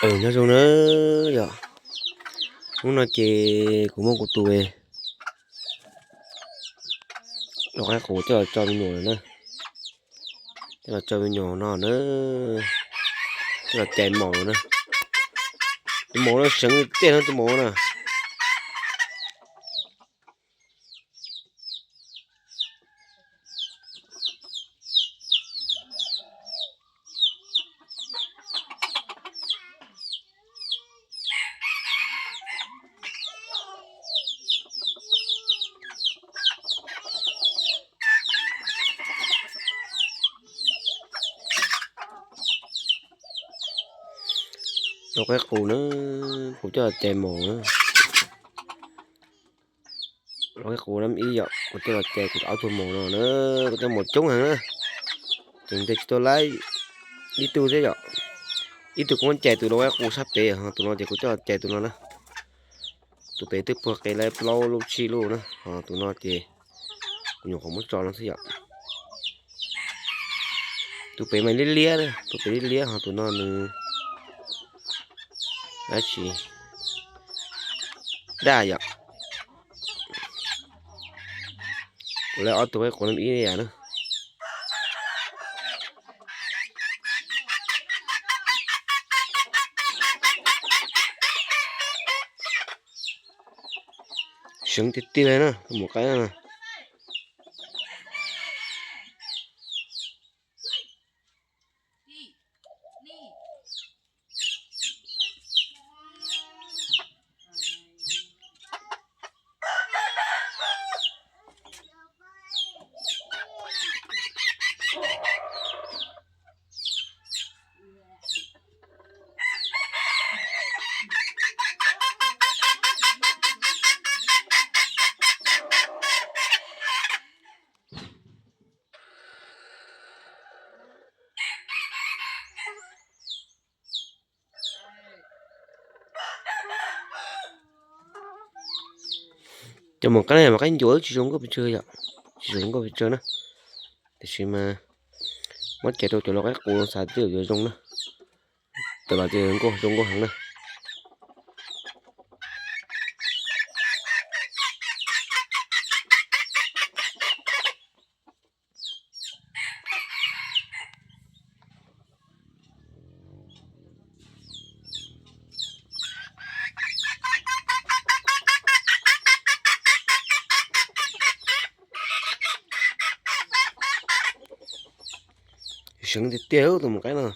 Nyob zoo na yom, hnub no ces kuv muab kuv tus lau qaib qus coj los tso me nyuam na, coj los tso me nyuam no na, coj los cais maum na. Tus maum no seev tiag tiag no tus maum na. Lau qaib qus na, kuv coj los cais maum na. Lau qaib qus na ib yom, kuv coj los cais kuv ob tug maum no na, kuv coj maum coob heev na. Tseem ntes tsis tau laib ib tug thiab yom. Ib tug kuv muab cais tus lau qaib qus sab pem, ho tus no ces kuv coj los cais tus no na. Tus pem twb puag qe laib plaub lub tsib lub na, ho tus no ces kuv nyuam qhuav muab tso no xwb yom. Tus pem mas liab liab, tus pem liab liab ho tus no nws dab tsi daj yom. Kuv lawv ob tug qaib qus no ib yam na. Seev tiag tiag li na, tus maum qaib na. Cov maum qaib no mas qaib ncuav tsis zoo nkauj pes tsawg yom, tsis zoo nkauj pes tsawg na. Tiam sis mas muab cais rau cov lau qaib qus xav twb yuav zoo na. Tawm los ces zoo nkauj, zoo nkauj heev na. Seev tiag tiag tus maum qaib no.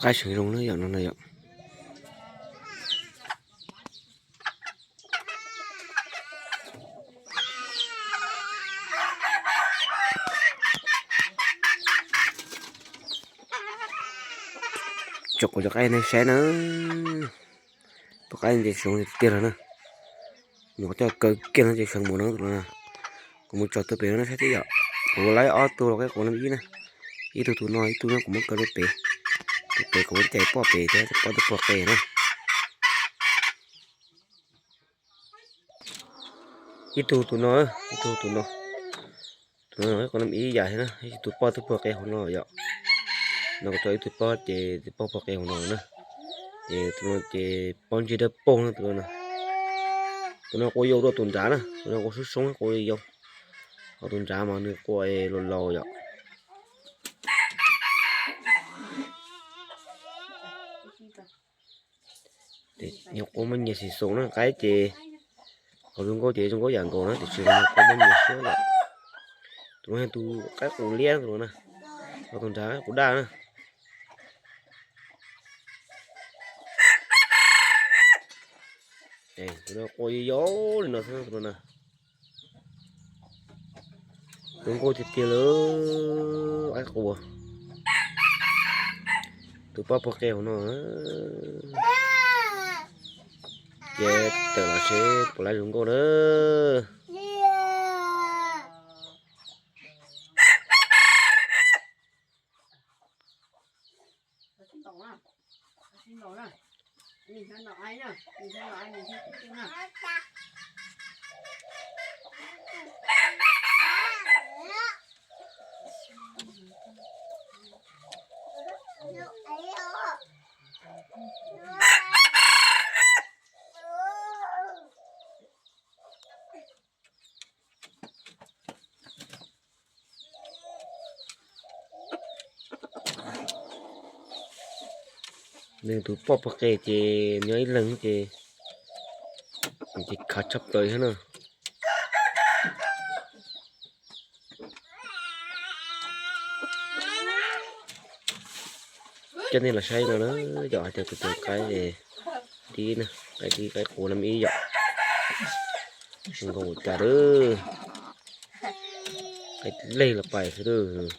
qaib seev zoo na yom, no na yom. Tso kuv cov qaib nej saib na. Tus qaib ntses seev tiag tiag los na. Nyuam qhuav coj kaw kiag no ces seev mus no tus no na. Kuv mus tso tuaj pem no saib thiab yom. Kuv laib ob tug los qaib qus lam ib na. Ib tug tus no, ib tug no kuv muab kaw rau pem. Tus pem kuv muab cais poj pem thiab, poj tub pog qe na. Ib tug tus no, ib tug tus no. Tus no qaib qus lam ib yam thiab na, ib tug poj tub pog qe hauv no yom. No kuv tso ib tug poj ces tus poj pog qe hauv no na. Ces tus no ces pob ntseg dawb paug na tus no na. Tus no qua yau dua tus nrad na, tus no qua soob soob qua yau. Ho tus nrad mas nws qua laus laus yom. Nyuam qhuav muaj nyias xim xoom na, qaib ces qhov zoo nkauj ces zoo nkauj yam nkaus na, tiam sis nyuam qhuav muaj nyias siab lawm. Tus no yog tus qaib qus liab tus no na, ho tus nrad qaib qus daj na. Tus no qua yau yau li no xwb tus no na. Zoo nkauj tiag tiag li, qaib qus. Tus poj pog qe hauv no. Ces tawm los seb puas laib zoo nkauj na. Nws tus poj pog qe ces nyob ib leeg ces, ces khav tshaj plaws thiab na. Coj nej los saib no na, yog hais tias kuv tus qaib dib na, qaib dib qaib qus lam ib yom. Zoo nkauj cas lawm. Qaib leg los pais xwb lawm.